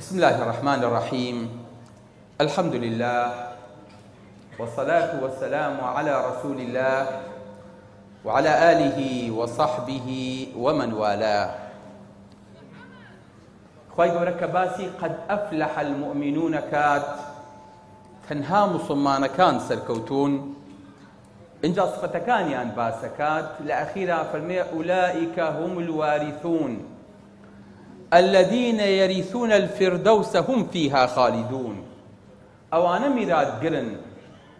بسم الله الرحمن الرحیم الحمد لله والصلاة والسلام على رسول الله وعلى آله وصحبه ومن والاه. خوای گەورە کە باسی قد أفلح المؤمنون کات، تەنها موسڵمانەکان سەرکەوتوون، ئینجا سفەتەکانیان باسەکات، لە ئەخیرا فەرمێ أولئك هم الوارثون الذين يرثون الفردوس هم فيها خالدون. ئەوانە میراتگرن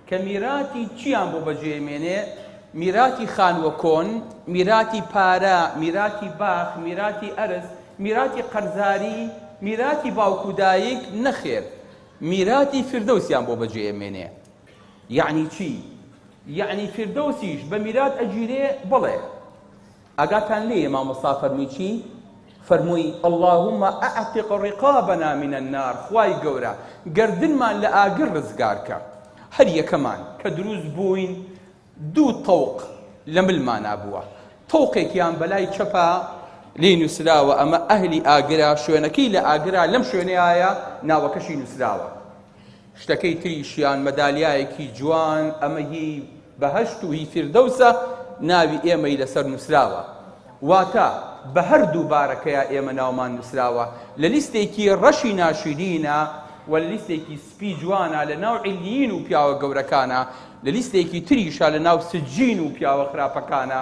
کە میراتی چیان بۆ بەجێ مێنێ؟ میراتی خانووە کۆن، میراتی پارە، میراتی باخ، میراتی ئەرز، میراتی قەرزاری، میراتی باوک و دایک؟ نەخێر، میراتی فردەوسیان بۆ بەجێ ئەمێنێ. یەعنی چی؟ یەعنی فردەوسیش بە میرات ئەگیرێ؟ بەڵێ. ئاگاتان لێیە مامۆستا فەرمووی چی؟ فەرمووی اللهم اعتق رقابنا من النار، خوای گەورە گەردنمان لە ئاگر ڕزگار کە. هەر یەکەمان کە دروست بووین دوو تەوق لە ملمانا بووە، تەوقێکیان بەلای چەپا لێی نووسراوە ئەمە ئەهلی ئاگرە، شوێنەکەی لە ئاگرا لەم شوێنەیە ناوەکەشی نووسراوە. شتەکەی تریشیان مەدالیایەکی جوان، ئەمە هی بەهەشت و هی فیردەوسە، ناوی ئێمەی لەسەر نووسراوە. واتە بە هەردوو بارەکەیا ئێمە ناومان نووسراوە، لە لیستێکی ڕەشی ناشیرینە و لە لیستێکی سپی جوانە لە ناو عیلیین و پیاوە گەورەکانە، لە لیستێکی تریشە لە ناو سجین و پیاوە خراپەکانە.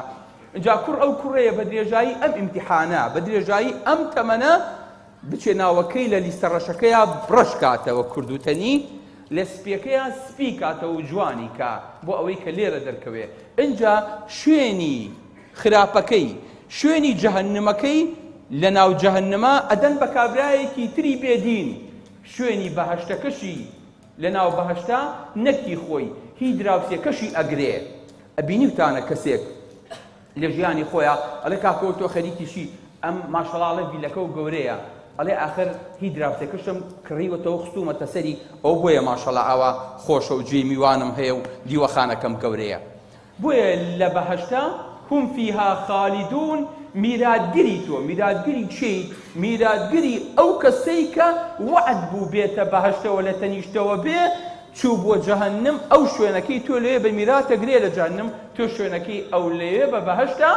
ئینجا کوڕ ئەو کوڕەیە بە درێژایی ئەم ئیمتیحانە، بە درێژایی ئەم تەمەنە بچێ ناوەکەی لە لیستە ڕەشەکەیا ڕەش کاتەوە کوردوتەنی، لە سپیەکەیا سپی کاتەوە و جوانی کا بۆ ئەوەی کە لێرە دەرکەوێ. ئینجا شوێنی خراپەکەی، شوێنی جەهەنمەکەی لە ناو جەهەنما ئەدەن بە کابرایەکی تری بێ دین، شوێنی بەهەشتەکەشی لە ناو بەهەشتا نەک هی خۆی، هی دراوسێکەشی ئەگرێ. ئەبینیوتانە کەسێک لە ژیانی خۆیا ئەڵێ کاکەوە تۆ خەریکی چی؟ ئەم ماشەڵا ئەڵێ ڤیلەکە و گەورەیە، ئەڵێ ئاخر هی دراوسێکەشم کڕیوەتەوە خستوومەتە سەری، ئەوە بۆیە ماشەڵا ئاوا خۆشە و جێی میوانم هەیە و دیوەخانەکەم گەورەیە. بۆیە لە بەهەشتا هم فیها خالدون میراتگری تۆ، میراتگری کێی؟ میراتگری ئەو کەسەی کە وەعد بوو بێتە بەهەشتەوە لە تەنیشتەوە بێ چوو بۆ جەهەنم، ئەو شوێنەکەی تۆ لەوێ بە میراتەگرێ لە جەهەنم، تۆ شوێنەکەی ئەو لەوێ بە بەهەشتا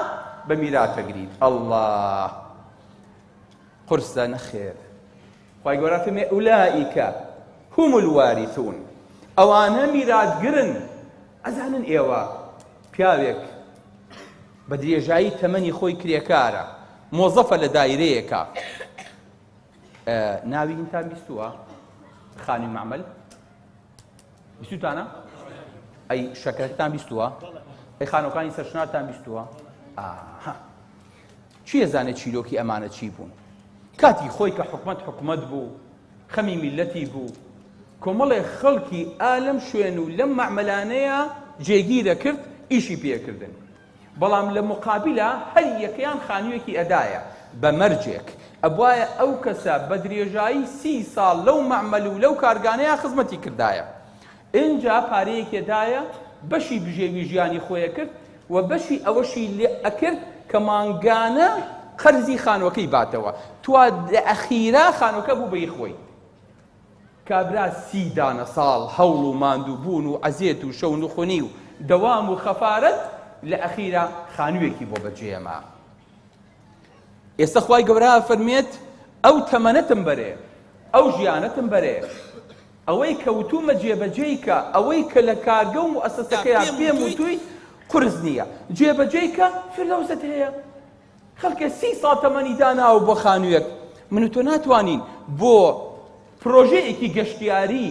بە میراتەگریت. ئەڵڵا قورسە نەخێر. خوای گەورە فەرمی اولئک هم الوارثون، ئەوانە میراتگرن. ئەزانن ئێوە پیاوێک بە درێژایی تەمەنی خۆی کرێکارە، مۆزەفە لە دایرەیەکە، ناوی هینتان بیستووە؟ خانوی مەعمەل بیستوتانە؟ ئەی شەکرەکەتان بیستووە؟ ئەی خانوەکانی سەرشنارتان بیستووە؟ ئاها کێ زانێ چیرۆکی ئەمانە چی بوون؟ کاتی خۆی کە حکومەت حکومەت بوو، خەمی میللەتی بوو، کۆمەڵێ خەڵکی ئا لەم شوێن و لەم مەعمەلانەیە جێگیرە کرد، ئیشی پێکردن. بەڵام لە موقابیلا هەر یەکەیان خانوویەکی ئەدایە، بە مەرجێک، ئەبوایە ئەو کەسە بە درێژایی سی ساڵ لەو مەعمەل و لەو کارگانەیا خزمەتی کردایە. ئینجا پارەیەکی دایە، بەشی بژێوی ژیانی خۆی ئەکرد و بەشی ئەوەشی لێ ئەکرد کە مانگانە قەرزی خانوەکەی باتەوە. توا لە ئەخیرا خانوەکە بوو بە هی خۆی. کابرا سی دانە ساڵ هەوڵ و ماندووبوون و عەزێت و شەونخونی و دەوام و خەفارەت لە ئەخیرا خانوویەکی بۆ بەجێما. ئێستا خوای گەورە ئەفەرمێت ئەو تەمەنەتم بەرێ، ئەو ژیانەتم بەرێ، ئەوەی کە وتومە جێبەجێی کە، ئەوەی کە لە کارگە و موئەسەسەکەیا پێم وتووی قورس نییە، جێبەجێی کە، فردەوست هەیە. خەڵکێ سی ساڵ تەمەنی داناوە بۆ خانوویەک، من و تۆ ناتوانین بۆ پرۆژەیەکی گەشتیاری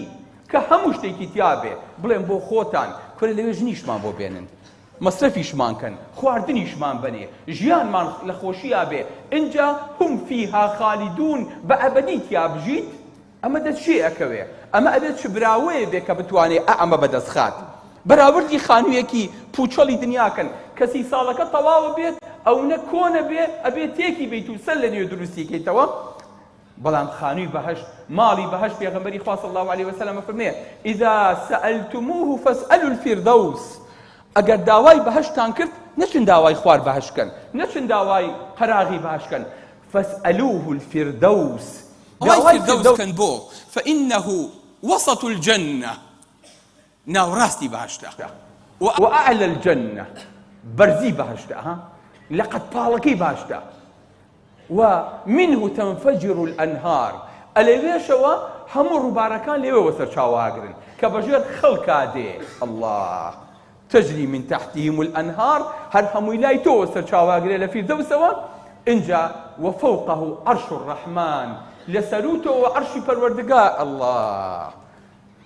کە هەموو شتێکی تیا بێ بڵێن بۆ خۆتان کورە لەوێ ژنیشمان بۆ بێنن، مەسرەفیشمان کەن، خواردنیشمان بەنێ، ژیانمان لە خۆشیا بێ، ئینجا هم فیها خالدون بە ئەبەدی تیا بژیت، ئەمە دە چێ ئەکەوێ؟ ئەمە ئەبێ چ براوەیە بێ کە بتوانێ ئا ئەمە بەدەست خات؟ بەراوردی خانوویەکی پووچەڵی دنیا کەن کە سی ساڵەکە تەواوە بێت ئەونە کۆنە بێ ئەبێ تێکی بەیت و سەر لە نوێ دروستی کەیتەوە. بەڵام خانووی بەهەشت، ماڵی بەهەشت پێغەمبەری خوا صلی اللە علیه وسلم ئەفەرموێ اذا سألتموه فاسألوا الفردوس، ئەگەر داوای بەهەشتان کرد نەچن داوای خوار بەهەشت کەن، نەچن داوای قەراغی بەهەشت کەن، فاسألوه الفردوس. داوای فیردەوس کەن بۆ، فانه وسط الجنە، ناوەڕاستی بەهەشتە، واعلی الجنە، بەرزی بەهەشتە، ها لە قەدپاڵەکەی بەهەشتە، ومنه تنفجر الانهار، ئەلەوێشەوە هەموو ڕووبارەکان لەوێوە سەرچاوە ئەگرن کە بەژێر خەڵکا دێ، اللە تجری من تحتهم الانهار، هەر هەمووی لای تۆوە سەرچاوە ئەگرێ لە فیردەوسەوە، ئینجا وفوقه عرش الرحمن، لە سەروو تۆوە عەرشی پەروەردگار، اللە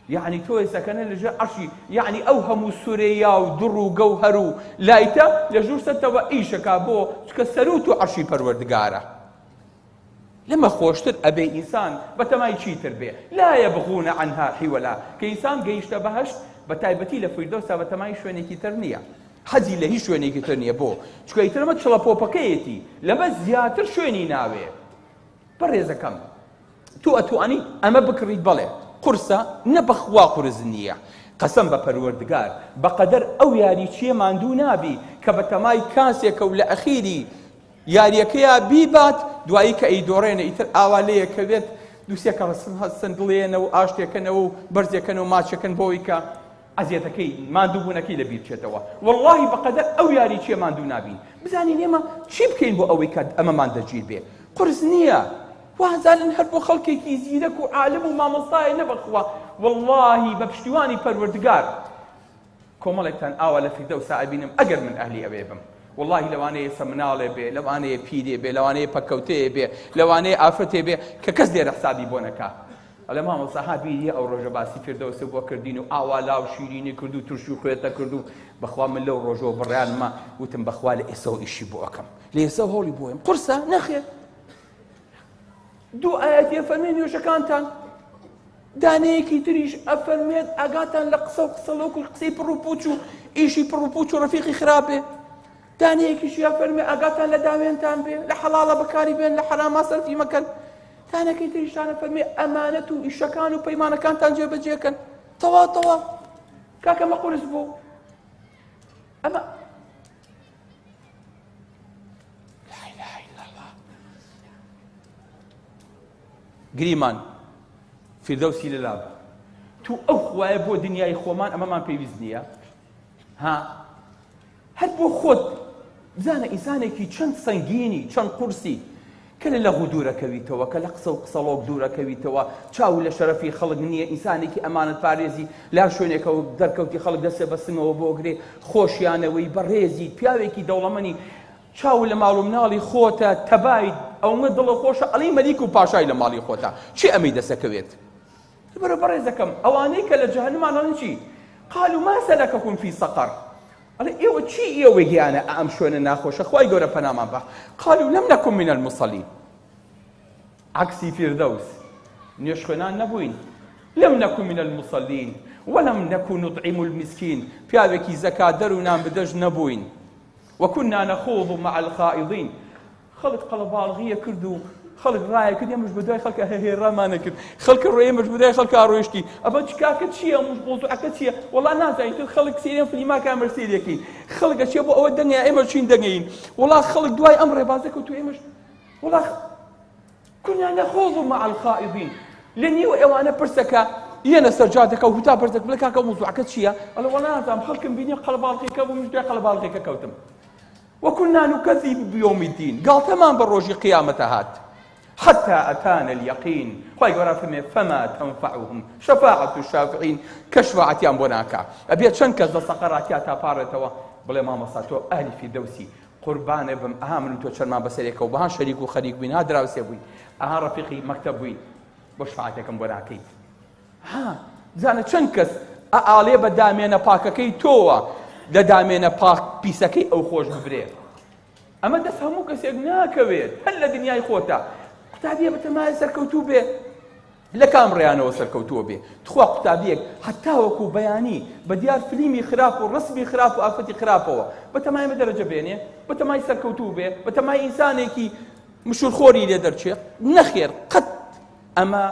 یەعنی تۆ ئێستا لە ژێر عەرشی یەعنی ئەو هەموو سورەیا و دڕ و گەوهەر و لایتە لە ژوور سەرتەوە ئیشەکا بۆ چکە سەروو تۆ عەرشی پەروەردگارە لەمە خۆشتر ئەبێ ئینسان بەتەمای چیتر بێ لا یبغون عنها حولا کە ئینسان گەیشتە بەهەشت بە تایبەتی لە فیردەوسا بەتەمای شوێنێکی تر نییە حەزی لە هیچ شوێنێکی تر نییە بۆ چکە ئیتر ئەمە چڵەپۆپەکەیەتی لەمە زیاتر شوێنی ناوێ بەڕێزەکەم تۆ ئەتوانیت ئەمە بکڕیت بەڵێ قورسە نە بەخوا قورس نییە قەسەم بە پەروەردگار بەقەدەر ئەو یاریچیە ماندوو نابی کە بەتەمای کاسێکە و لە ئەخیری یاریەکەیا بیبات دوایی کە ئەیدۆڕێنێ ئیتر ئاوا لێیەکەوێت دووسێ کەڕ سندڵێنە و ئاشتێکەنەوە و بەرزێکەنەوە ماچەکەن بۆی کە ئەزیەتەکەی ماندووبوونەکەی لەبیر بچێتەوە وەڵڵاهی بەقەدەر ئەو یاریچیە ماندوو نابین بزانین ئێمە چی بکەین بۆ ئەوەی کە ئەمەمان دەگیر بێ قورس نییە وازانن هەر بۆ خەڵکێکی زیرەک و عالم و مامۆستایە نەبەخوا وەڵڵاهی بە پشتیوانی پەروەردگار کۆمەڵێکتان ئاوا لە فیردەوسا ئەبینم ئەگەر من ئەهلی ئەوێ بم وەڵاهی لەوانەیە ئێستا مناڵێ بێ لەوانەیە پیرێ بێ لەوانەیە پەککەوتەیە بێ لەوانەیە ئافرەتێ بێ کە کەس لێرە حسابی بۆ نەکا ئەڵێ مامۆستا ها بیریە ئەو ڕۆژە باسی فیردەوست بۆ کردین و ئاوا لاو شیرینی کرد و ترش و خوێتە کرد و بەخوا من لەو ڕۆژەوە بڕیانمە وتم بەخوا لە ئێسەوە ئیشی بۆ ئەکەم لە ئێسەوە هەوڵی بۆیم قورسە نەخێر دوو ئاەتی فەرمێ نوێژەکانتان دانەیەکی تریش ئەفەرموێت ئاگاتان لە قسە و قسەڵۆک و قسەی پڕ و پوچ و ئیشی پڕ و پوچ و ڕەفیقی خراپ بێ دانەیەکیشی ئەفەرموێ ئاگاتان لە داوێنتان بێ لە حەڵاڵە بەکاری بێن لە حەراما سەرفی مەکەن دانەکەی تریشتان ئەفەرموێ ئەمانەت و ئیشەکان و پەیمانەکانتان جێبەجێکەن تەواو تەواو کاکە مە قورس بوو ئەمە لا إله إلا الله گریمان فیردەوسی لەلا بوو تو ئەو خوایە بۆ دنیای خۆمان ئەمەمان پێویست نییە ها هەر بۆ خۆت بزانە ئینسانێکی چەند سەنگینی چەند قورسی کە لە لەغو دوورەکەویتەوە کە لە قسە و قسەڵۆک دوورەکەویتەوە چاو لە شەرەفی خەڵک نییە ئینسانێکی ئەمانەت پارێزی لا شوێنێکەوە دەرکەوتی خەڵک دەسێ بە سنگەوە بۆگرێ خۆشیانەوەی بەڕێزی پیاوێکی دەوڵەمەنی چاو لە ماڵ و مناڵی خۆتە تەبایت ئەونە دڵە خۆشە ئەڵێی مەلیک و پاشای لە ماڵی خۆتە چی ئەمەی دەسەکەوێت لەبەرە بەڕێزەکەم ئەوانەی کە لە جەهەنمان ئەڵێن چی قالوا ما سلككم في سقر ئەڵێ ئێوە چی ئێوە گیانە ئەم شوێنە ناخۆشە خوای گەورە پەنامان بە قالوا لم نكن من المصلين عەکسی فیردەوس نوێژخوێنان نەبووین لم نكن من المصلين ولم نكن نطعم المسكين پیاوێکی زەکاتدەر و نان بدەش نەبووین وكنا نخوض مع الخائضين خەڵک قەڵەباڵغیە کرد و خەڵک ڕایە کرد ئێمەش بەدوای خەڵکە هەیە ڕامانە کرد خەڵکە ڕۆ ئێمەش بەدوای خەڵکا ڕۆیشتی ئەمە چ کاکە چییە مۆزوعەکە چییە وەڵا نازانین تر خەڵک سەیرێن فلیماکە ئەمەش سەیرەکەین خەڵک ئەچێ بۆ ئەوە دەنگە ئێمە چین دەنگەین وەڵا خەڵک دوای ئەم ڕێبازە کەوتو ئێمەش وەڵا كنا نخوض مع الخائضين لە نیو ئەوانە پرسەکە یەنە سەر جادەکە و هوتا پرسەکە بڵێ کاکە مۆزوعەکە چییە ئەڵێ وەڵا نازانم خەڵکم بینی قەڵەباڵغیەکە بوو منیش دوای قەڵەباڵغیەکە کەوتم وكنا نكذب بيوم الدين گاڵتەمان بە ڕۆژی قیامەتە هات حتى أتانا اليقين خوای گەورە فەرمێ فما تنفعهم شفاعة الشافعين کە شفاعەتیان بۆ ناکا ئەبێ چەند کەس لە سەقەراتیا تا پاڕێتەوە بڵێ مامۆستا تۆ ئەهلی فیردەوسی قوربانێ بم ئەها من و تۆ چەندمان بەسەرێکەوە بەها شەریک و خەریک بووین ها دراوسێ بووین ئەها ڕەفیقی مەکتەب بووین بۆ شفاعەتێکم بۆ ناکەیت ها بزانە چەند کەس ئەئاڵێ بە دامێنە پاکەکەی تۆوە لە دامێنە پاک پیسەکەی ئەو خۆش ببرێ ئەمە دەست هەموو کەسێک ناکەوێت هەر لە دنیای خۆتە قوتابیە بەتەمایە سەرکەوتوو بێ لە کام ڕێیانەوە سەرکەوتووە بێ تخوا قوتابیەک هەتاوەکو بەیانی بە دیار فلیمی خراپ و ڕسمی خراپ و ئافەتی خراپەوە بەتەمای بە دەرەجە بێنێ بەتەمای سەرکەوتوو بێ بەتەمای ئینسانێکی مشورخۆری لێ دەرچێ نەخێر قەت ئەمە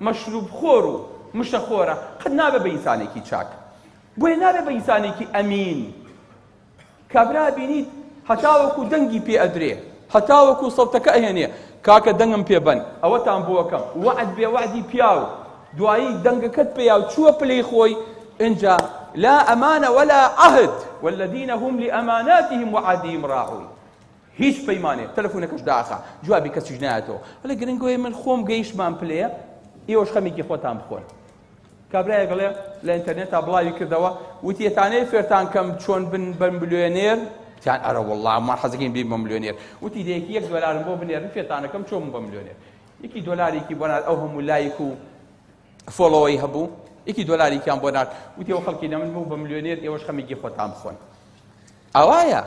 مەشروب خۆر و مشە خۆرە قەت نابێ بە ئینسانێکی چاک بۆیە نابێ بە ئینسانێکی ئەمین کابرا بینیت هەتاوەکو دەنگی پێ ئەدرێ هەتاوەکو سەوتەکە ئەهێنێ. کاکە دەنگم پێ بەن ئەوەتان بۆ ئەکەم وەعد بێ وەعدی پیاو دوایی دەنگەکەت پێیا و چووە پلەی خۆی ئینجا لا ئەمانە ولا عهد والذین هم لأماناتهم وعهدهم راعون هیچ پەیمانێ تەلەفونەکەش داخە جوابی کەسیش نایەتەوە ئەڵێ گرنگۆیە من خۆم گەیشتمان پلەیە ئێوەش خەمێکی خۆتان بخۆن کابرایەک ئەڵێ لە ئینتەرنێتا بڵاوی کردەوە وتی ئەتانەوێ فێرتان کەم چۆن بن بە ملیۆنێر وتیان ئەرە وەڵڵا ما حەزەکەین بین بە ملیۆنێر وتی دەیەکی یەک دۆلارم بۆ بنێرن فێرتانەکەم چۆن بم بە ملیۆنێر یەکی دۆلارێکی بۆ نارد ئەو هەموو لایک و فۆڵۆی هەبوو یەکی دۆلارێکیان بۆ نارد وتی ئەو خەڵکی نە من بوو بە ملیۆنێر ئێوەش خەمێکی خۆتان بخۆن ئاوایە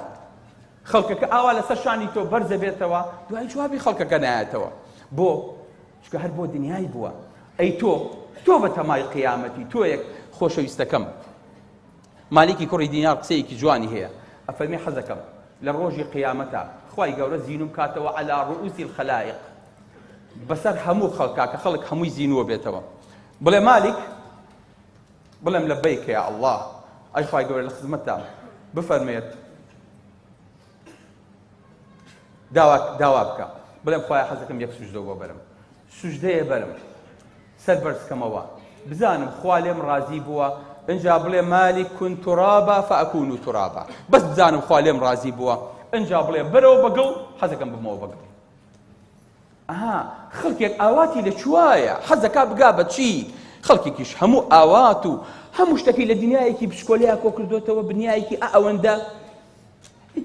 خەڵکەکە ئاوا لەسەر شانی تۆ بەرزە بێتەوە دوای جوابی خەڵکەکە نایەتەوە بۆ چونکە هەر بۆ دنیای بووە ئەی تۆ تۆ بە تەمای قیامەتی تۆیەک خۆشەویستەکەم مالیکی کوڕی دینار قسەیەکی جوانی هەیە ئەفەرمی حەزەکەم لە ڕۆژی قیامەتا خوای گەورە زینوم کاتەوە عەلا ڕؤوسی الخلائق بەسەر هەموو خەڵکا کە خەڵک هەمووی زینووە بێتەوە بڵێ مالیک بڵێم لەبەیکە یا ئەڵڵا ئەی خوای گەورە لە خزمەتتام بفەرمێت داوا داوا بکە بڵێم خوایە حەزەکەم یەک سوجدە بۆ بەرم سوجدەیە بەرم سەر بەرز کەمەوە بزانم خوا لێم ڕازی بووە ئینجا بڵێ مالی کون ترابا فەئەکون ترابا بەس بزانم خوا لێم ڕازی بووە ئینجا بڵێ بەرەوە بەگڵ حەزەکەم بمەوە بەگڵ ئەها خەڵکێک ئاواتی لە کوایە حەزەکا بگا بە چی خەڵکێکیش هەموو ئاوات و هەموو شتەکەی لە دنیایەکی بچکۆلەیە کۆ کردوێتەوە بنیایەکی ئەوەندە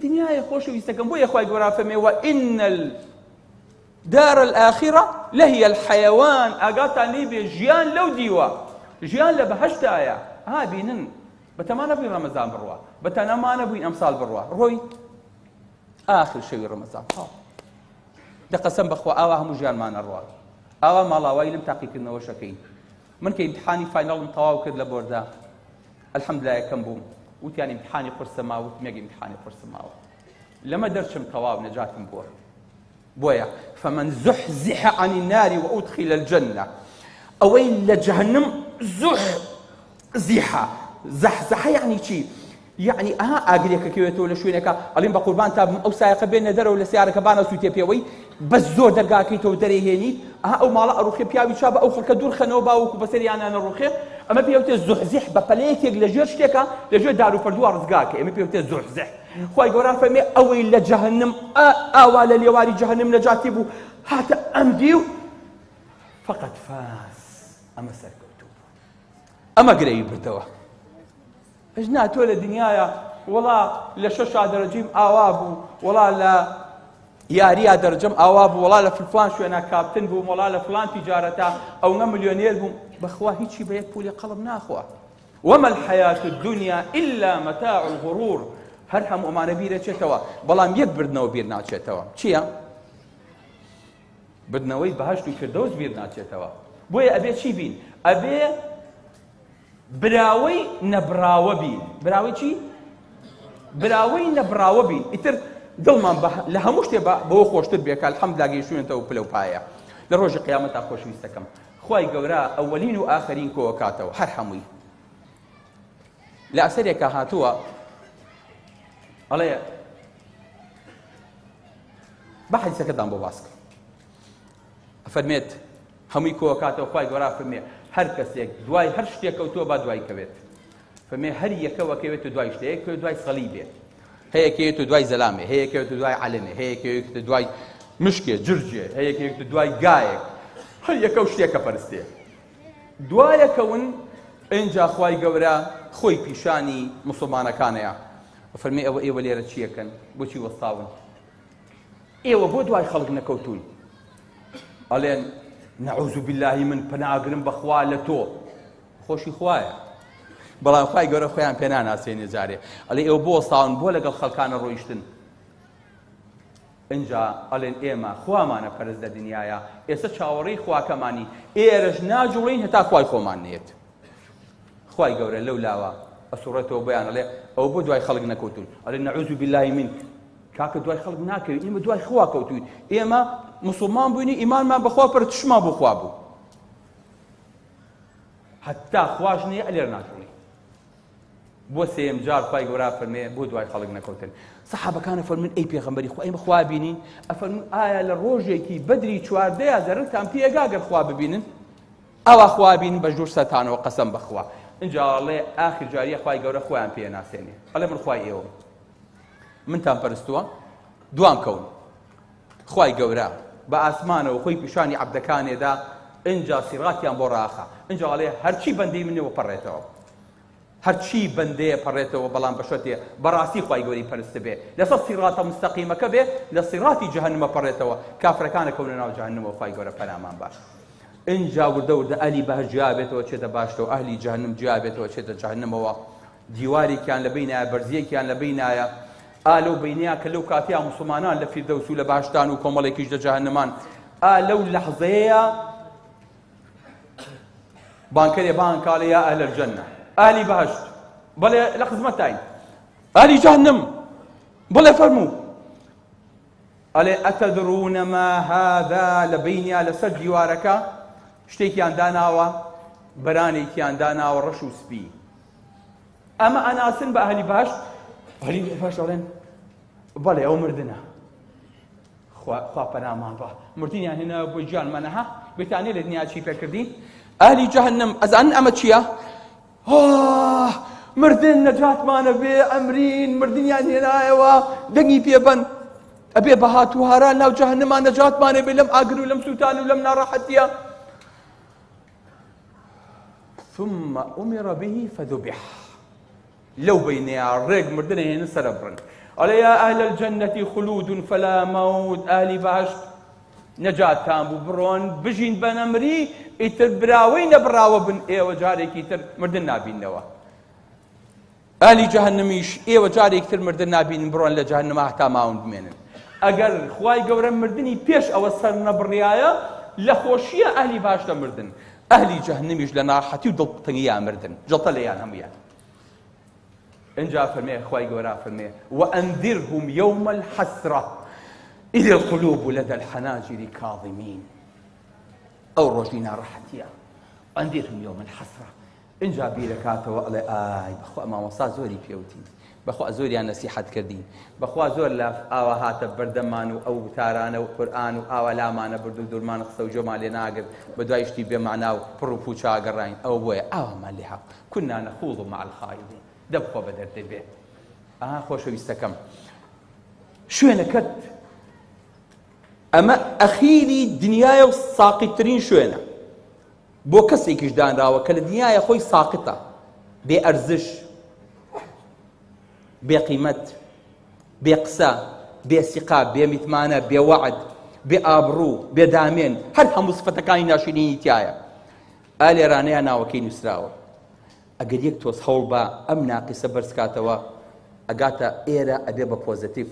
دنیایە خۆشەویستەکەم بۆیە خوای گەورە فەرمێ وإن الدار الآخرة لهي الحيوان ئاگاتان لێ بێ ژیان لەو دیوە ژیان لە بەهەشتایە ها بینن بەتەما نەبووین ڕەمەزان بڕوا بەتەما نەبووین ئەمساڵ بڕوا ڕۆی ئاخر شەوی ڕەمەزان تاو دە قەسەم بەخوا ئاوا هەموو ژیانمان ئەڕوا ئاوا ماڵاوایی لەم تاقیکردنەوەش ئەکەین من کە ئیمتحانی فاینەڵم تەواو کرد لە بۆردا الحمدلله یەکەم بووم وتیان ئیمتحانی قورسە ماوە وتم یەک ئیمتحانی قورسە ماوە لەمە دەرچم تەواو نەجاتم بووە بۆیە فمن زحزح عن النار وأدخل الجنة ئەوەی لە جەهەنم زح زیحە زەحزەحە یعنی چی یەعنی ئەها ئاگرێکە کەوێتەوە لە شوێنێکا ئەڵێم بە قوربان تا بم ئەو سایەقە بێنە دەرەوە لە سیارەکە با نەسووتێ پێوەی بەس زۆر دەرگاکەیتەوە دەرێ هێنیت ئەها ئەو ماڵە ئەڕوخێ پیاوی چا بە ئەو خەڵکە دوور خەنەوە با وەکو بەسەریانا نەڕوخێ ئەمە پێوتێ زحزح بە پەلەیەکێک لە ژێر شتێکا لە ژێر دار و پەردووە ڕزگاکە ئێمە پێوتێ زحزح خوای گەورە فەرمێ ئەوەی لە جەهەنم ئاوا لە لێواری جەهەنم نەجاتی بوو هاتە ئەم دیو فقط فاز ئەمە سەرکەوتوو بوو ئەمە گرەوی بردەوە ئەش نا تۆ لە دنیایا وەڵا لە شەشا دەرەجەیم ئاوا بوو وەڵا لە یاریا دەرەجەم ئاوا بوو وەڵا لە فلان شوێنا کاپتن بووم وەڵا لە فلان تیجارەتا ئەونە ملیۆنێر بووم بەخوا هیچی بە یەک پولی قەڵب ناخوا وما الحياة الدنيا إلا متاع الغرور هەر هەموو ئەمانە بیرەچێتەوە بەڵام یەک بردنەوە بیر ناچێتەوە چییە؟ بردنەوەی بەهشت و فردەوس بیر ناچێتەوە بۆیە ئەبێ چی بین ئەبێ براوەی نەبراوە بین. براوەی چی؟ براوەی نەبراوە بین. ئیتر دڵمان لە هەموو شتێ بەوە خۆشتر بێ کە الحمدلله گەیشتوینەتە ئەو پلە و پایە. لە ڕۆژی قیامەتا خۆشەویستەکەم خوای گەورە ئەوەلین و ئاخرین کۆکاتەوە هەر هەمووی. لە ئەسەرێکا هاتووە ئەڵێ بە حەدیسەکەتان بۆ باس کەم. ئەفەرمێت هەمووی کۆکاتەوە خوای گەورە فەرمێ هەر کەسێک دوای هەر شتێک کەوتووە با دوای کەوێت فەرمێ هەر یەکەوە کەوێت و دوای شتێک کەوێت دوای سەلی بێت هەیە کەوێت و دوای زەلامێ هەیە کەوێت و دوای عەلەمێ هەیە کەوێت و دوای مشکێ جرجێ هەیە کەوێت و دوای گایەک هەر یەکە و شتێکە پەرستێ دوایەکەون ئینجا خوای گەورە خۆی پیشانی مسلمانەکانەیە فەرمی ئەوە ئێوە لێرە چیەکەن بۆچی وەستاون ئێوە بۆ دوای خەڵک نەکەوتوون؟ ئەڵێن نعوذ باللهی من پەناگرم بەخوا لە تۆ خۆشی خوایە بەڵام خوای گەورە خۆیان پێ ناناسێنێ جارێ ئەڵێ ئێوە بۆ وەستاون بۆ لەگەڵ خەڵکانە ڕۆیشتن ئینجا ئەڵێن ئێمە خوامانە پەرست لە دنیاە ئێستا چاوەڕێی خواکەمانی ئێرەش ناجوڵین هەتا خوای خۆمان نێت خوای گەورە لەو لاوە ئەسوڕێتەوە بۆیان ئەڵێ ئەوە بۆ دوای خەڵک نەکەوتون ئەڵێ نعوذ بالله منک کاکە دوای خەڵک ناکەوین ئێمە دوای خوا کەوتوین ئێمە مسلمان بووین ئیمانمان بەخوا پەرتشمان بۆ خوا بوو هەتا خواش نییە ئەلێر ناجوڵی. بۆ سێیەم جار خوای گەورە ئەفەرمێ بۆ دوای خەڵک نەکەوتن. سەحابەکان ئەفەرموون ئەی پێغەمبەری خوا ئێمە خوا بینین؟ ئەفەرموون ئایا لە ڕۆژێکی بەدری چواردەیا زەرەرتان پێ ئەگا گەر خوا ببینن؟ ئاوا خوا بینن بە ژوور سەرتانەوە قەسەم بەخوا. ئینجا ئەڵێ ئاخر جاریە خوای گەورە خۆیان پێ ناسێنێ ئەڵێ من خوای ئێوەم منتان پەرستووە دوام کەون. خوای گەورە بە ئاسمانەوە خۆی پیشانی عەبدەکانێدا ئینجا سیڕاتیان بۆ ڕاخا ئینجا ئەڵێ هەرچی بەندەی منەوە پەڕێتەوە هەرچی بەندەیە پەڕێتەوە بەڵام بەشەرتێ بەڕاستی خوای گەورەی پەرستبێ لەسەر سیڕاتە مستەقیمەکە بێ لە سیڕاتی جەهەنمە پەڕێتەوە کافرەکان ئەکەونە ناو جەهەنمەوە خوای گەورە پەنامان با ئینجا وردە وردە ئەهلی بەهەشت جیا بێتەوە چێتە باشتەوە ئەهلی جەهەنم جیا بێتەوە چێتە جەهەنمەوە دیوارێکیان لە بینایە بەرزیەکیان لە بینایە ئا لەو بینەیە کە لەو کاتەیە موسڵمانان لە فیردەوس و لە بەهەشتان و کۆمەڵێکیش لە جەهەنمان ئا لەو لەحزەیە بانکەرێ بان کاڵێ یا ئەهل الجنە ئەهلی بەهەشت بەڵێ لە خزمەتتاین ئەهلی جەهەنم بڵێ فەرموو ئەڵێ ئەتەدرون ما هذا لە بینیا لەسەر دیوارەکە شتێکیان داناوە بەرانێکیان داناوە ڕەش و سپی ئەمە ئەناسن بە ئەهلی بەهەشت ئەهلی بەهەشت ئەڵێن بەڵێ ئەو مردنە خوا خوا پەنامان با مردنیان هێنا بۆ گیانمان ها بێتانێ لە دنیا چی پێکردین ئەهلی جەهەنەم ئەزانن ئەمە چییە آه مردن نەجاتمانە بێ ئەمرین مردنیان هێنایەوە دەنگی پێبەن ئەبێ بە هاتوهاران ناو جەهەنەمان نەجاتمانە بێ لەم ئاگر و لەم سووتان و لەم ناڕەحەتیە ثم أمر به فذبح لەو بەینەیا ڕێک مردن ئەهێنن سەرەبڕن ئەڵێ یا ئەهل الجنة خلود فلا موت ئەهلی بەهەشت نەجاتتان بوو بڕۆن بژین بە نەمری ئیتر براوەی نەبراوە بن ئێوە جارێکی تر مردن نابیننەوە ئەهلی جەهەنەمیش ئێوە جارێکی تر مردن نابینن بڕۆن لە جەهەنەما هەتا ماون بمێنن ئەگەر خوای گەورە مردنی پێش ئەوە سەر نەبڕیایە لە خۆشیە ئەهلی باش دەمردن ئەهلی جەهەنەمیش لە ناڕەحەتی و دڵتەنگیا مردن جەڵتە لێیان هەموویان ئینجا فەرمێ خوای گەورە فەرمێ وأنذرهم يوم الحسرة إذ القلوب لدى الحناجر كاظمين ئەو ڕۆژی ناڕەحەتیە أنذرهم يوم الحسرة ئینجا بیرەکاتەوە ئەڵێ ئای بەخوا مامۆستا زۆری پێوتین بەخوا زۆریان نەسیحەت کردین بەخوا زۆر لە ئاوا هاتە بەردەممان و ئەو وتارانە و قورئان و ئاوا لامانە برد و دوورمان خستە و گوێمان لێ ناگرت بە دوای شتی بێمانا و پڕ و پووچا گەڕاین ئەوە بۆیە ئاوامان لێ هات كنا نخوض مع الخائضين دە بخۆ بە دەردێ بێ ئاها خۆشەویستەکەم شوێنەکەت ئەمە ئەخیری دنیاە و ساقیترین شوێنە بۆ کەسێکیش دانراوە کە لە دنیاە خۆی ساقتە بێ ئەرزش بێ قیمەت بێ قسە بێ سیقا بێ متمانە بێ وەعد بێ ئابڕوو بێ دامێن هەر هەموو سفەتەکانی ناشرینی تایە ئا لێرانەیا ناوەکەی نووسراوە ئەگەر یەک تۆز هەوڵ با ئەم ناقیسە بەرز کاتەوە ئەگاتە ئێرە ئەبێ بە پۆزەتیڤ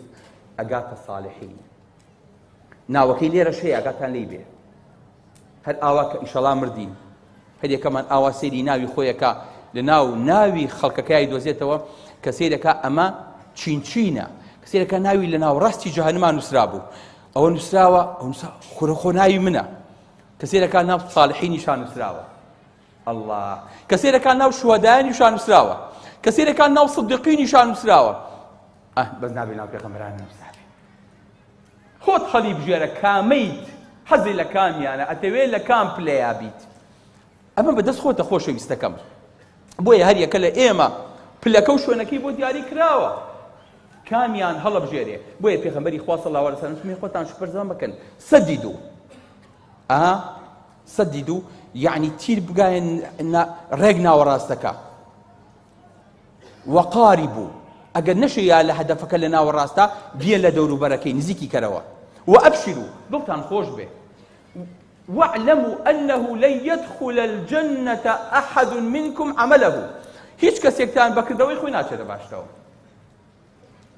ئەگاتە ساڵحین ناوەکەی لێرەش هەیە ئەگاتان لێی بێ هەر ئاوا کە ئیشەڵا مردین هەر یەکەمان ئاوا سەیری ناوی خۆیەکە لە ناو ناوی خەڵکەکەی دۆزێتەوە کە سەیرەکە ئەمە چین چینە کە سەیرەکە ناوی لە ناوەڕاستی جەهەنما نووسرا بوو ئەوە نووسراوە ئەو نووسرا خۆ ناوی منە کە سەیرەکە ناو صالحینیشا نووسراوە اللە کە سەیرەکە ناو شوهەدایانیشا نووسراوە کە سەیرەکە ناو صدیقینیشا نووسراوە ئەه بەس نابێ ناو پێغەمبەران نووسرابێ خۆت هەڵی بژێرە کامەیت حەزی لە کامیانە ئەتەوێ لە کام پلەیا بیت ئەمە بەدەست خۆتە خۆشەویستەکەم بۆیە هەر یەکە لە ئێمە پلەکە و شوێنەکەی بۆ دیاری کراوە کامیان هەڵەبژێرێ بۆیە پێغەمبەری خوا صلی الله علیه وسلم فەرمی خۆتان شپرزە مەکەن سەدیدو ئا سەدیدو یعنی تیر بگایە ڕێک ناوەڕاستەکە وقاربوا ئەگەر نەشێ یا لە هەدەفەکە لە ناوەڕاستە بیە لە دەوروبەرەکەی نزیکی کەرەوە وأبشروا دڵتان خۆش بێ واعلموا أنه لن يدخل الجنة أحد منكم عمله هیچ کەسێکتان بەکردەوەی خۆی ناچێتە باشتەوە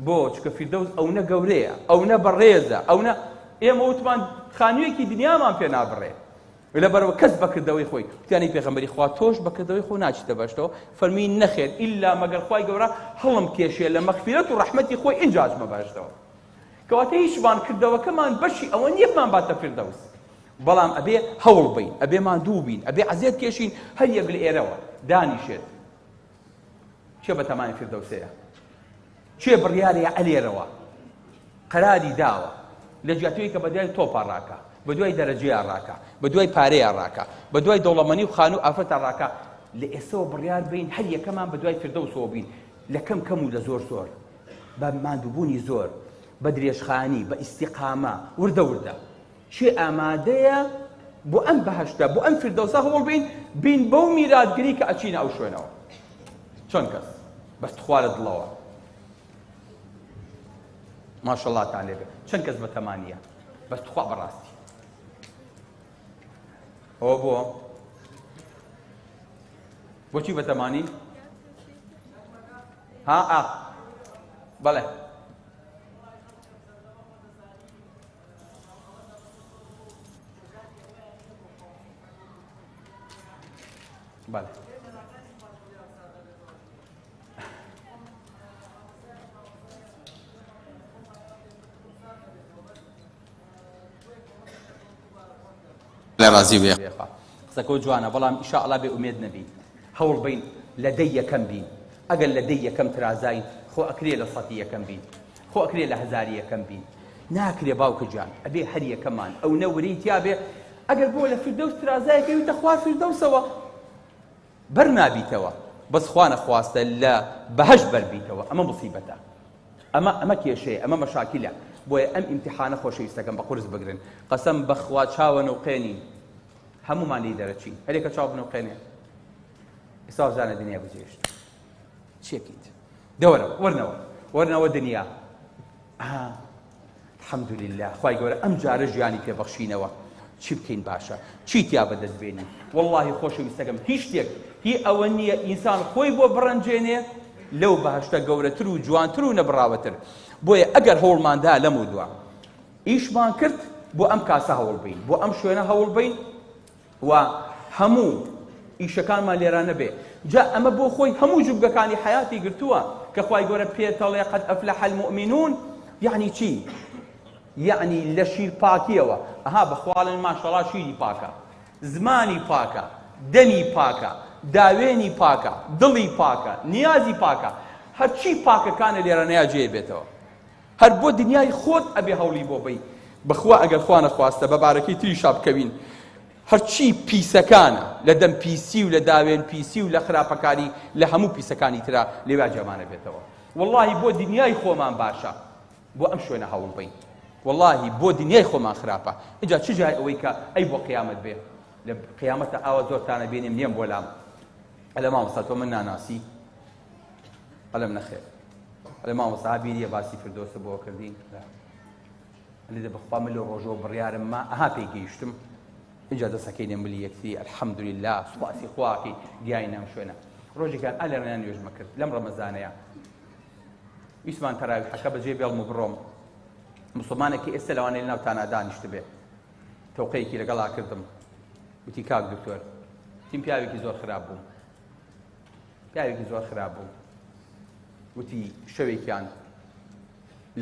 بۆ چکە فیردەوس ئەونە گەورەیە ئەونە بەڕێزە ئەونە ئێمە وتمان خانوویەکی دنیامان پێ نابڕێ لەبەرەوە کەس بەکردەوەی خۆی وتیانی پێغەمبەری خوا تۆش بەکردەوەی خۆ ناچیتە بەشتەوە فەرمی نەخێر ئیلا مەگەر خوای گەورە هەڵم کێشێ لە مەغفیرەت و ڕەحمەتی خۆی ئینجا ئەچمە بەهەشتەوە کەواتە هیچمان کردەوەکەمان بەشی ئەوە نییە بمان باتە فیردەوس بەڵام ئەبێ هەوڵ بین ئەبێ ماندوو بین ئەبێ عەزێت کێشین هەر یەک لە ئێرەوە دانیشێت. کێ بەتەمای فردەوسەیە؟ کێ بڕیارەیە ئەلێرەوە قەراری داوە لە جیاتیەوەی کە بەدوای تۆپا ڕاکا، بەدوای دەرەجەیا ڕاکا، بەدوای پارەیا ڕاکا، بەدوای دەوڵەمەنی و خانوو ئافرەتا ڕاکا، لە ئێستەوە بڕیار بەین هەر یەکەمان بەدوای فردەوسەوە بین، لە کەم کەم و لە زۆر زۆر، بە ماندووبوونی زۆر، بە درێژخانی، بە ئیستیقامە، وردە وردە. کێ ئامادەیە بۆ ئەم بەهەشتە، بۆ ئەم فردەوسە هەوڵ بین، بین بەو میراتگری کە ئەچینە ئەو شوێنەوە؟ چەند کەس؟ بەس تخوا لە دڵەوە. ماشەڵاتان لێبێ چەند کەس بەتەمانیە بەس تخوا بەڕاستی ئەوە بۆ بۆچی بەتەمانی ها ئا بەڵێ بەڵێ لە ڕازی بێ. قسەکەو جوانە بەڵام ئیشاڵا بێ ئومێد نەبین هەوڵ بەین لە دەی یەکەم بین ئەگەر لە دەی یەکەم ترازاین خۆ ئەکرێ لە سەتی یەکەم بین خۆ ئەکرێ لە هەزاری یەکەم بین ناکرێ باوکە گیان ئەبێ هەر یەکەمان ئەو نە ورەی تیا بێ ئەگەر بۆ لە فردەوس ترازای کەویتە خوار فردەوسەوە بەر نابیتەوە بەس خوا نەخواستە لە بەهەشت بەر بیتەوە ئەمە مصیبەتە ئەمە ئەمە کێشەیە ئەمە مەشاکیلە بۆیە ئەم ئیمتیحانە خۆشەویستەکەم بە قورس بگرن قەسەم بەخوا چاوە نوقێنین هەمومان لێی دەرەچین هەرێکە چاو بنوقێنێ ئێستا زانە دنیا بجێشت چیەکەیت دەوەرەوە وەرنەوە وەرنەوە دنیا ئا الحمدللە خوای گەورە ئەم جارە ژیانی پێ بەخشینەوە چی بکەین باشە چی تیا بەدەست بێنین واللهی خۆشەویستەکەم هیچ شتێک هی ئەوە نییە ئینسان خۆی بۆ بڕەنجێنێ لەو بەهشتە گەورەتر و جوانتر و نەبڕاوەتر بۆیە ئەگەر هەوڵماندا لەم و دوا ئیشمان کرد بۆ ئەم کاسە هەوڵ بین بۆ ئەم شوێنە هەوڵ بین و هەموو ئیشەکانمان لێرە نەبێ جا ئەمە بۆ خۆی هەموو جومگەکانی حەیاتی گرتووە کە خوای گەورە پێتەڵێ قد افلح المؤمنون یعنی چی یعنی لە شیر پاکیەوە ئەها بەخواڵێن ماشەڵا شیری پاکە زمانی پاکە دەمی پاکە داوێنی پاکە دڵی پاکە نیازی پاکە هەرچی پاکەکانە لێرە نەیا جێ بێتەوە هەر بۆ دنیای خۆت ئەبێ هەوڵی بۆ بەی بەخوا ئەگەر خوا نەخواستە بە بارەکەی تریشا بکەوین هەرچی پیسەکانە لە دەم پیسی و لە داوێن پیسی و لە خراپەکاری لە هەموو پیسەکانی ترا لێوا جێمانە بێتەوە وەڵاهی بۆ دنیای خۆمان باشە بۆ ئەم شوێنە هەوڵ بەین وەڵاهی بۆ دنیای خۆمان خراپە ئینجا چ جای ئەوەی کە ئەی بۆ قیامەت بێ لە قیامەتە ئاوا زۆرتانە بینیم نیم بۆ لام ئەلە مامۆستا تۆ من ناناسی ئەلم نەخێر ئەلێ مامۆستا بیریە باسی فردۆسە بۆ کردین ئەلێ دە بەخوا من لەو ڕۆژەوە بڕیارم ما ئەها پێی گەیشتم اینجا دەسەکەینە ملی یەکتری الحەمدللە سوپاسی خواکەی گیای نام شوێنە ڕۆژێکیان ئا لێرەیان نوێژمە کرد لەم ڕەمەزانەیە ویستمان تەراویحەکە بەجێ بێڵم و بڕۆم مسلمانێکی ئێستا لەوانەیە لەناو تانا دانیشتبێ تەوقەیەکی لەگەڵا کردم وتی کاک دکتۆر تیم پیاوێکی زۆر خراپ بووم پیاوێکی زۆر خراپ بوو وتی شەوێکیان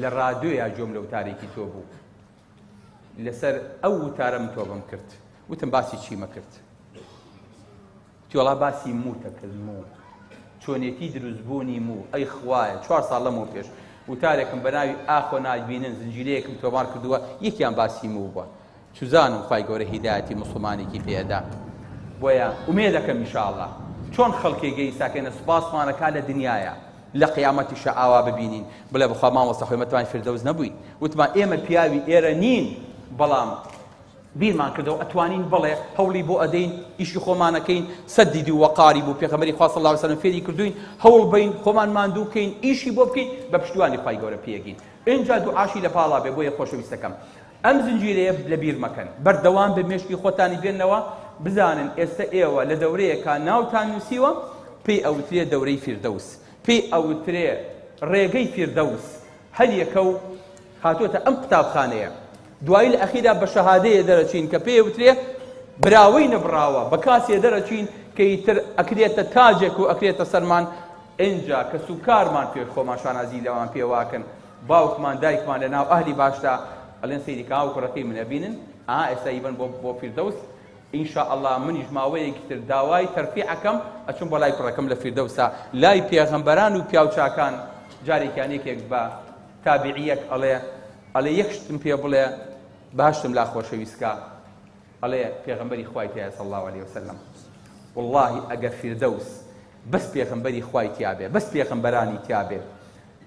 لە ڕادیۆیا گوێم لە وتارێکی تۆ بوو لەسەر ئەو وتارە من تۆبەم کرد وتم باسی چیمە کرد تیۆڵا باسی موتە کرد مو چۆنێتی دروستبوونی مو ئەی خوایە چوار ساڵ لەمەو پێش وتارێکم بە ناوی ئاخۆ نابینن زنجیرەیەکم تۆمار کردووە یەکیان باسی مو بووە چوزانم خوای گەورە هیدایەتی موسڵمانێکی پێ ئەدا بۆیە ئومێدەکەم ان شاء اللە چۆن خەڵکێ گەیساکەنە سوپاسمان ئەکا لە دنیایا لە قیامەتیشا ئاوا ببینین بڵێ بەخوا مامۆستا خۆی مەتوانی فردەوس نەبووین وتمان ئێمە پیاوی ئێرە نین بەڵام بیرمان کردەوە ئەتوانین بڵێ هەوڵی بۆ ئەدەین ئیشی خۆمانەکەین سەدید و وەقاری بوو پێغەمبەری خوا صلی الله علیه وسلم فێری کردوین هەوڵ بین خۆمان ماندوو بکەین ئیشی بۆ بکەین بە پشتیوانی خوای گەورە پێگین ئینجا دوعاشی لە پاڵا بێ بۆیە خۆشەویستەکەم ئەم زنجیرەیە لەبیر مەکەن، بەردەوام بە مێشکی خۆتانی بێننەوە، بزانن ئێستە ئێوە لە دەورەیەکا ناوتان نووسیوە پێی ئەوترێ دەورەی فیردەوس، پێی ئەوترێ ڕێگەی فیردەوس، هەر یەکە و هاتۆتە ئەم قوتابخانەیە، دوایی لە ئەخیرا بە شەهادەیە دەرەچین کە پێی ئەوترێ براوەی نەبڕاوە، بە کاسێ دەرەچین کە ئیتر ئەکرێتە تاجێک و ئەکرێتە سەرمان، ئینجا کەسوکارمان پێش خۆمان شانازی لەوان پێواکەن. باوکمان دایکمان لە ناو ئەهلی باشدا ئەڵێن سەیری کە ئاو کوڕەکەی من ئەبینن ئا ئێستا ئیبەن بۆ بۆ فیردەوس. ان شاء اللە منیش ماوەیەکی تر داوای تەرفیع ئەکەم ئەچم بۆ لای کوڕەکەم لە فیردەوسا لای پێغەمبەران و پیاوچاکان. جارێکیان یەکێک بە تابعیەک ئەڵێ، ئەڵێ یەک شتم پێ بڵێ بەهەشتم لا خۆشەویست کا، ئەڵێ پێغەمبەری خوای تیایە صلی اللە علیە وسلم. واللهی ئەگەر فیردەوس بەس پێغەمبەری خوای تیابێ، بەس پێغەمبەرانی تیابێ،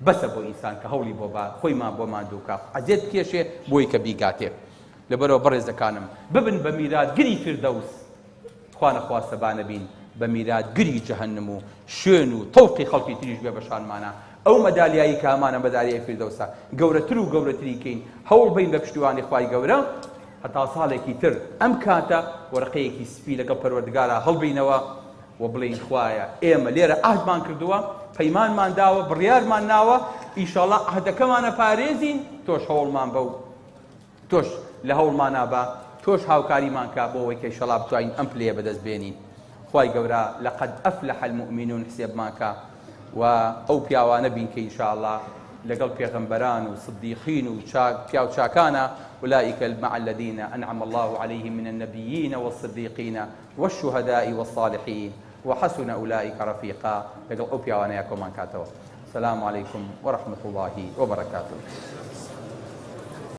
بەسە بۆ ئینسان کە هەوڵی بۆ با خۆی ما بۆ ماندوو کا عەزێت بکێشێ بۆی کە بیگاتێ. لەبەرەوە بەڕێزەکانم ببن بە میراتگری فیردەوس، خوا نەخواستە با نەبین بە میراتگری جەهەنم و شوێن و تەوقی خەڵکی تریش بێ بە شانمانا. ئەو مەدالیایی کە هەمانە مەدالیای فیردەوسە گەورەتر و گەورەتری کەین، هەوڵ بەین بە پشتیوانی خوای گەورە هەتا ساڵێکی تر ئەم کاتە وەرەقەیەکی سپی لەگەڵ پەروەردگارا هەڵبینەوە و بڵێین خوایە ئێمە لێرە عەهدمان کردووە، پەیمانمان داوە، بڕیارمان ناوە، ئیشەڵا عەهدەکەمان ئەپارێزین، تۆش هەوڵمان بە و تۆش لە هەوڵمانا بە، تۆش هاوکاریمان کە بۆ ئەوەی کە ئیشەڵا بتوانین ئەم پلەیە بەدەست بێنین. خوای گەورە لقد افلح المومنون حسێبمان کە و ئەو پیاوانە بین کە ئینشاءاللە لەگەڵ پێغەمبەران و صدیقین و چاک پیاو چاکانە، اولئک مع الذین انعم الله علیهم من النبیین والصدیقین والشهداء والصالحین وحسن اولئک رفیقا لەگەڵ ئەو پیاوانەیا کۆمان کاتەوە. السلام علیکم ورحمة اللە وبرکاته.